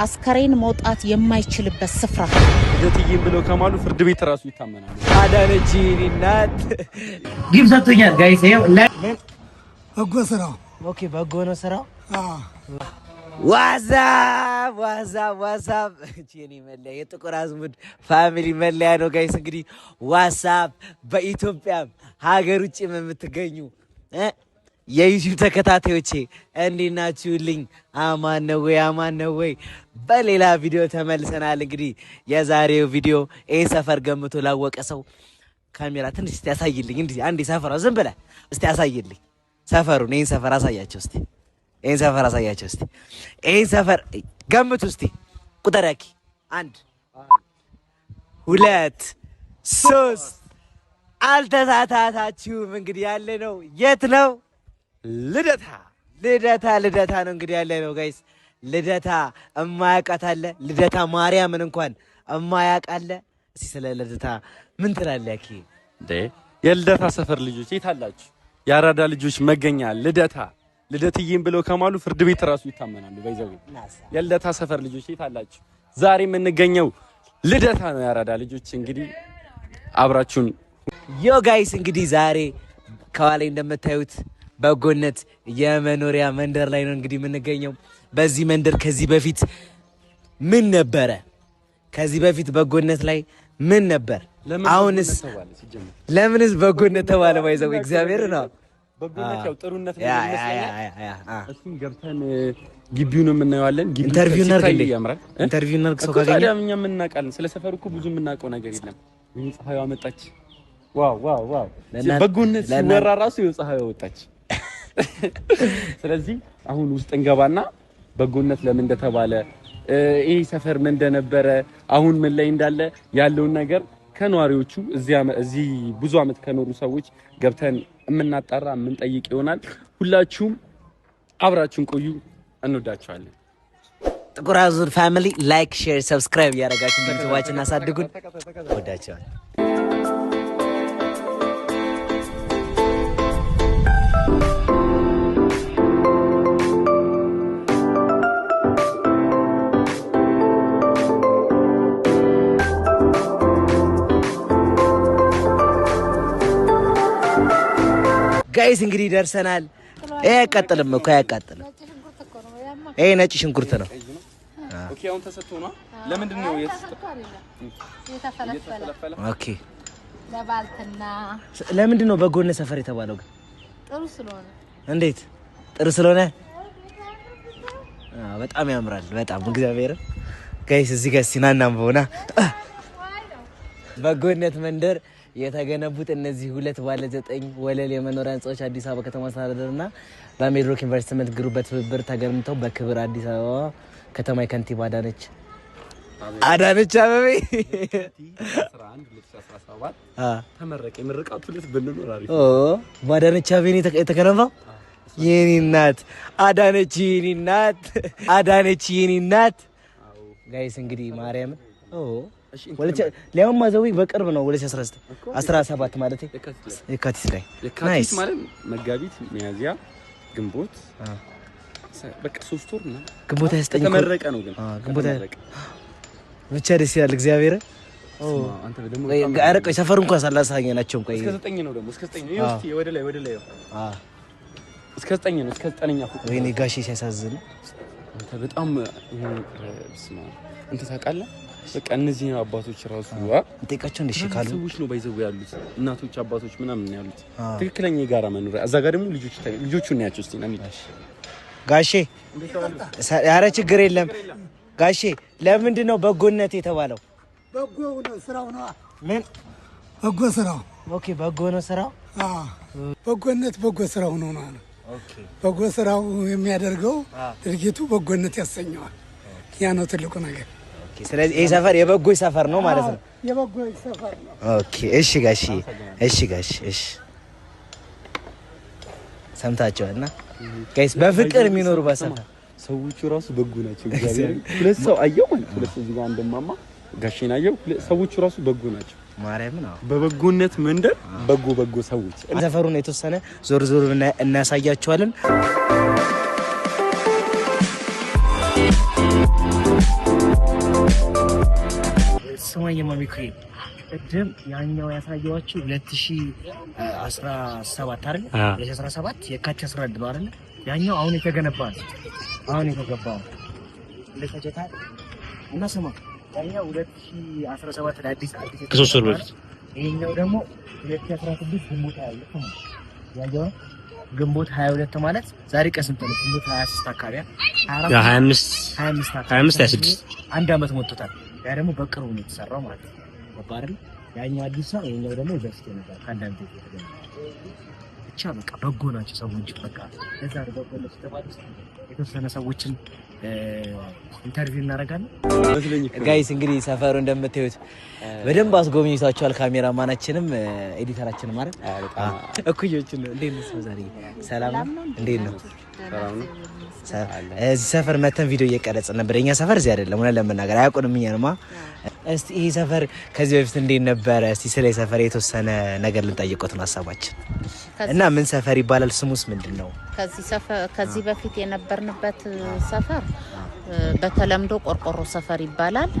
አስከሬን መውጣት የማይችልበት ስፍራ። ልደትዬም ብለው ከማሉ ፍርድ ቤት ራሱ ይታመናሉ። አዳነች የኔ እናት። Gift ሰጥቶኛል guys። ይኸው በጎ ስራው። Okay፣ በጎ ነው ስራው። What's up, what's up, what's up። እቺ የኔ መለያ የጥቁር አዝሙድ family መለያ ነው guys። እንግዲህ what's up፣ በኢትዮጵያም ሀገር ውጭም የምትገኙ የዩቲዩብ ተከታታዮቼ እንዴት ናችሁልኝ? አማን ነው ወይ? አማን ነው ወይ? በሌላ ቪዲዮ ተመልሰናል። እንግዲህ የዛሬው ቪዲዮ ይህን ሰፈር ገምቶ ላወቀ ሰው፣ ካሜራ ትንሽ እስቲ ያሳይልኝ። እንዲህ አንዴ ሰፈሯ ዝም ብለህ እስቲ ያሳይልኝ ሰፈሩን። ይህን ሰፈር አሳያቸው እስቲ። ይህን ሰፈር አሳያቸው እስቲ። ይህን ሰፈር ገምቱ እስቲ። ቁጥር ያኪ፣ አንድ፣ ሁለት፣ ሶስት። አልተሳታታችሁም። እንግዲህ ያለ ነው የት ነው? ልደታ። ልደታ፣ ልደታ ነው እንግዲህ ያለ ነው guys። ልደታ እማያውቃት አለ? ልደታ ማርያምን እንኳን እማያውቅ አለ? እስቲ ስለ ልደታ ምን ትላለህ ያኪ? እንዴ፣ የልደታ ሰፈር ልጆች የት አላችሁ? የአራዳ ልጆች መገኛ ልደታ። ልደትዬም ብለው ከማሉ ፍርድ ቤት ራሱ ይታመናሉ። By the way፣ የልደታ ሰፈር ልጆች የት አላችሁ? ዛሬ የምንገኘው ልደታ ነው። የአራዳ ልጆች እንግዲህ አብራችሁን Yo guys፣ እንግዲህ ዛሬ ከኋላ እንደምታዩት በጎነት የመኖሪያ መንደር ላይ ነው እንግዲህ የምንገኘው። በዚህ መንደር ከዚህ በፊት ምን ነበረ? ከዚህ በፊት በጎነት ላይ ምን ነበር? አሁንስ? ለምንስ በጎነት ተባለ? By the way እግዚአብሔር ነው። በጎነት ያው ጥሩነት ነው ያ ያ ይመስለኛል። Yeah yeah። እሱን ገብተን ግቢውን የምናየዋለን። ግቢው Interview እናድርግ ሲታይ እንዴ? ያምራል። Interview እናድርግ ሰው እኮ ካገኘ። ታዲያ እኛ ምን እናውቃለን? ስለ ሰፈሩ እኮ ብዙ የምናውቀው ነገር የለም። ወይኔ ፀሐይዋ መጣች። Wow, wow, wow! በጎነት ሲወራ ራሱ ይኸው ፀሐይዋ ወጣች። ስለዚህ አሁን ውስጥ እንገባና በጎነት ለምን እንደተባለ፣ ይሄ ሰፈር ምን እንደነበረ፣ አሁን ምን ላይ እንዳለ ያለውን ነገር ከነዋሪዎቹ፣ እዚህ ብዙ አመት ከኖሩ ሰዎች ገብተን የምናጣራ የምንጠይቅ ይሆናል። ሁላችሁም አብራችሁን ቆዩ። እንወዳችኋለን። ጥቁር አዝሙድ family like፣ share፣ subscribe እያደረጋችሁ ዩቲዩባችን አሳድጉን። ወዳቸዋል። Guys፣ እንግዲህ ደርሰናል። ይሄ አያቃጥልም እኮ፣ አያቃጥልም። ይሄ ነጭ ሽንኩርት ነው። Okay፣ አሁን ተሰጥቶ ነው። ለምንድን ነው የተሰጠው? የተፈለፈለ። Okay። ለባልትና። ለምንድን ነው በጎነት ሰፈር የተባለው ግን? ጥሩ ስለሆነ። እንዴት ጥሩ ስለሆነ? በጣም ያምራል። በጣም እግዚአብሔር። Guys፣ እዚህ ጋር እስቲ ና እናንብበውና። በጎነት መንደር የተገነቡት እነዚህ ሁለት ባለ 9 ወለል የመኖሪያ ህንፃዎች አዲስ አበባ ከተማ አስተዳደርና በሚድሮክ ኢንቨስትመንት ግሩፕ በትብብር ተገንብተው በክብር አዲስ አበባ ከተማ ከንቲባ አዳነች አቤቤ 11 2017 ተመረቀ። የምርቃቱ ዕለት ብንኖር አሪፍ። ኦ፣ በአዳነች አቤቤ ነው የተገነባው። የኔ እናት አዳነች፣ የኔ እናት አዳነች፣ የኔ እናት። Guys፣ እንግዲህ ማርያምን፣ ኦ ሊያውም ማዘዊ በቅርብ ነው፣ 2019 17 ማለት የካቲት ላይ። የካቲት Nice። ማለት መጋቢት፣ ሚያዝያ፣ ግንቦት፣ በቃ 3 ወር ምናምን። ግንቦት 29 እኮ። የተመረቀ ነው ግን። ግንቦት ከተመረቀ። ብቻ ደስ ይላል። እግዚአብሔር። አንተ ደግሞ ኧረ ቆይ፣ ሰፈሩ እንኳን ሳላሳየናቸውም ቆይ። እስከ 9 ነው ደግሞ፣ እስከ 9 ነው። ይኸው እስኪ ወደ ላይ፣ ወደ ላይ እስከ 9 ነው፣ እስከ 9ኛ ፎቅ። ወይኔ ጋሼ ሲያሳዝን። አንተ በጣም በስመ አብ። አንተ ታውቃለህ፣ በቃ እነዚህ አባቶች ራሱ እንጠይቃቸው እንደ እሺ ካሉ። ሰዎች ነው by the way ያሉት፣ እናቶች አባቶች ምናምን ነው ያሉት። ትክክለኛ የጋራ መኖሪያ። እዛ ጋር ደግሞ ልጆች ይታያሉ። ልጆቹ እናያቸው እስኪ ና እንሂድ። ጋሼ፣ ኧረ ችግር የለም ጋሼ። ለምንድን ነው በጎነት የተባለው? በጎ ነው ስራው ነው። ምን? በጎ ስራው። Okay፣ በጎ ነው ስራው። አዎ፣ በጎነት በጎ ስራው ነው ነው። Okay። በጎ ስራው የሚያደርገው ድርጊቱ በጎነት ያሰኘዋል። ያ ነው ትልቁ ነገር። Okay። ስለዚህ ይሄ ሰፈር የበጎ ሰፈር ነው ማለት ነው። የበጎ ሰፈር ነው። Okay፣ እሺ ጋሼ፣ እሺ ጋሼ፣ እሺ። ሰምታችኋል። እና guys፣ በፍቅር የሚኖሩ በሰፈር ሰዎቹ ራሱ በጎ ናቸው። እግዚአብሔር፣ ሁለት ሰው አየው ማለት ሁለት ሰው እዚህ ጋር እንደማማ ጋሼን አየው። ሰዎቹ ራሱ በጎ ናቸው። ማርያም ነው። በበጎነት መንደር በጎ በጎ ሰዎች። ሰፈሩን የተወሰነ ዞር ዞር እናሳያችኋለን። ስማኝ ማሚኩ፣ ቅድም ያኛው ያሳየኋችሁ 2017 አይደል? 2017 የካቲት 11 ነው አይደል? ያኛው አሁን የተገነባ ነው። አሁን የተገባ ነው። እንደተጀታ እና ስማ፣ ያኛው 2017 ላይ አዲስ አዲስ ከ3 ወር በፊት። ይሄኛው ደግሞ 2016 ግንቦት 22 ነው። ያኛው ግንቦት 22 ማለት ዛሬ ቀን ስንት ነው? ግንቦት 23 አካባቢ። 25። 25 አካባቢ። 25፣ 26። አንድ አመት ሞልቶታል። ያ ደግሞ በቅርቡ ነው የተሰራው ማለት ነው። ገባህ አይደል? ያኛው አዲስ ነው፣ ይሄኛው ደግሞ በፊት ነበር ከአንድ አመት በፊት የተገነባው። ብቻ በቃ በጎ ናቸው ሰዎች። በቃ ለዛ ነው በጎነት የተባሉት። የተወሰነ ሰዎችን interview እናደርጋለን። መስለኝ እኮ ነው። Guys፣ እንግዲህ ሰፈሩ እንደምታዩት በደንብ አስጎብኝቷቸዋል። ካሜራማናችንም editor ኣችንም አይደል? በጣም። እኩዮችን ነው። እንዴት ነው ዛሬ? ሰላም ነው? እንዴት ነው? ሰላም ነው። እዚህ ሰፈር መተን ቪዲዮ እየቀረጽን ነበር። የኛ ሰፈር እዚህ አይደለም፣ እውነት ለመናገር አያውቁንም እኛንማ። እስቲ ይሄ ሰፈር ከዚህ በፊት እንዴት ነበረ? እስቲ ስለ ሰፈር የተወሰነ ነገር ልንጠይቆት ነው ሀሳባችን። እና ምን ሰፈር ይባላል? ስሙስ ምንድን ነው? ከዚህ በፊት የነበርንበት ሰፈር በተለምዶ ቆርቆሮ ሰፈር ይባላል።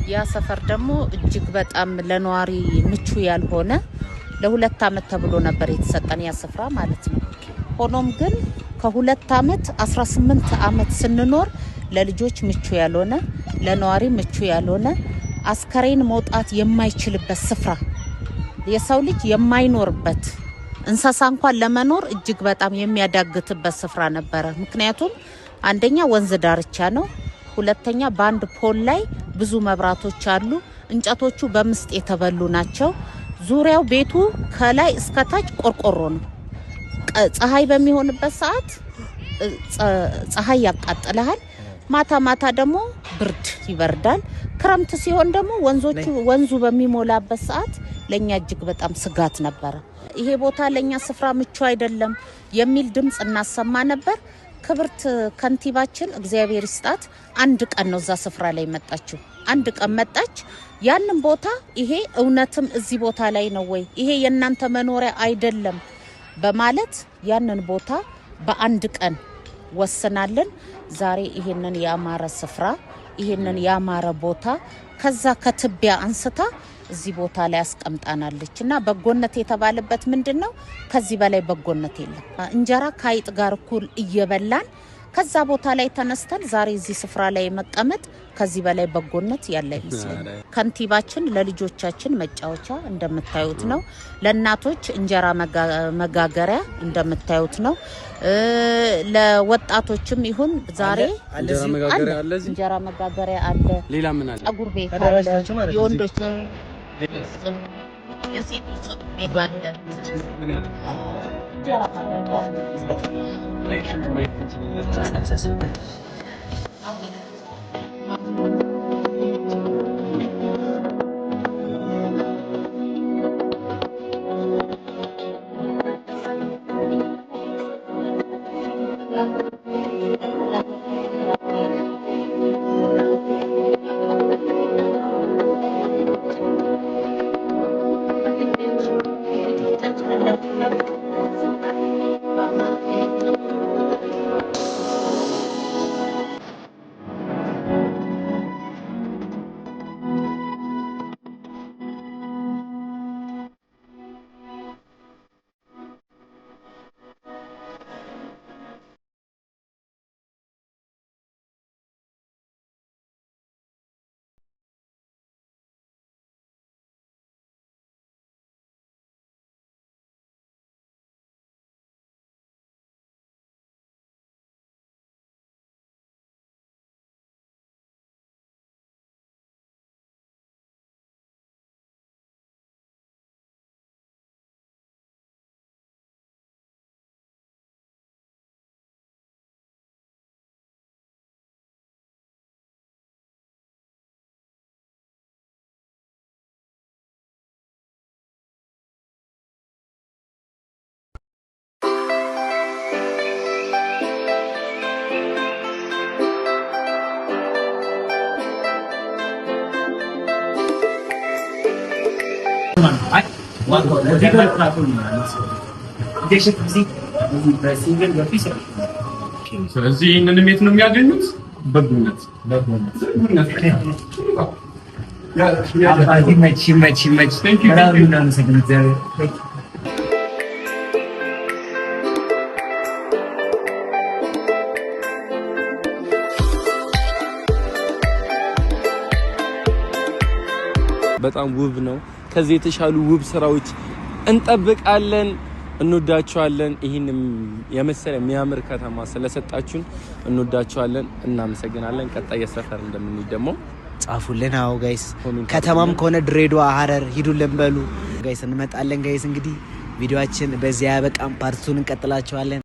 ያ ሰፈር ደግሞ እጅግ በጣም ለነዋሪ ምቹ ያልሆነ፣ ለ2 አመት ተብሎ ነበር የተሰጠን ያ ስፍራ ማለት ነው። ሆኖም ግን ከ2 አመት 18 አመት ስንኖር ለልጆች ምቹ ያልሆነ፣ ለነዋሪ ምቹ ያልሆነ፣ አስከሬን መውጣት የማይችልበት ስፍራ፣ የሰው ልጅ የማይኖርበት፣ እንስሳ እንኳን ለመኖር እጅግ በጣም የሚያዳግትበት ስፍራ ነበረ። ምክንያቱም አንደኛ ወንዝ ዳርቻ ነው፣ ሁለተኛ በአንድ pole ላይ ብዙ መብራቶች አሉ። እንጨቶቹ በምስጥ የተበሉ ናቸው። ዙሪያው ቤቱ ከላይ እስከታች ቆርቆሮ ነው። ፀሐይ በሚሆንበት ሰዓት ፀሐይ ያቃጥልሃል። ማታ ማታ ደግሞ ብርድ ይበርዳል። ክረምት ሲሆን ደግሞ ወንዙ በሚሞላበት ሰዓት ለእኛ እጅግ በጣም ስጋት ነበረ። ይሄ ቦታ ለእኛ ስፍራ ምቹ አይደለም የሚል ድምፅ እናሰማ ነበር። ክብርት ከንቲባችን እግዚአብሔር ይስጣት፣ አንድ ቀን ነው እዛ ስፍራ ላይ መጣችው። አንድ ቀን መጣች። ያንን ቦታ ይሄ እውነትም እዚህ ቦታ ላይ ነው ወይ? ይሄ የእናንተ መኖሪያ አይደለም በማለት ያንን ቦታ በአንድ ቀን ወስናለን። ዛሬ ይሄንን ያማረ ስፍራ፣ ይሄንን ያማረ ቦታ ከዛ ከትቢያ አንስታ እዚህ ቦታ ላይ አስቀምጣናለች። እና በጎነት የተባለበት ምንድን ነው? ከዚህ በላይ በጎነት የለም። እንጀራ ከአይጥ ጋር እኩል እየበላን ከዛ ቦታ ላይ ተነስተን ዛሬ እዚህ ስፍራ ላይ መቀመጥ ከዚህ በላይ በጎነት ያለ አይመስለኝም። ከንቲባችን ለልጆቻችን መጫወቻ እንደምታዩት ነው። ለእናቶች እንጀራ መጋገሪያ እንደምታዩት ነው። ለወጣቶችም ይሁን ዛሬ እንጀራ መጋገሪያ አለ እዚህ። እንጀራ መጋገሪያ አለ። ሌላ ምን አለ? ጸጉር ቤት አለ። የወንዶች፣ የሴቶች ጸጉር ቤት አለ። እንጀራ ስለዚህ ይህንን የት ነው የሚያገኙት? በጎነት፣ በጎነት። አባት ይመች ይመች ይመች። በጣም ነው የምናመሰግነው እግዚአብሔር። በጣም ውብ ነው። ከዚህ የተሻሉ ውብ ስራዎች እንጠብቃለን። እንወዳችኋለን። ይህን የመሰለ የሚያምር ከተማ ስለሰጣችሁን እንወዳችኋለን፣ እናመሰግናለን። ቀጣይ የሰፈር እንደምንሄድ ደግሞ ጻፉልን። አዎ guys፣ comment ከተማም ከሆነ ድሬዳዋ፣ ሀረር ሂዱልን በሉ guys። እንመጣለን guys። እንግዲህ ቪዲዮአችን በዚያ ያበቃም። Part 2 ን እንቀጥላቸዋለን።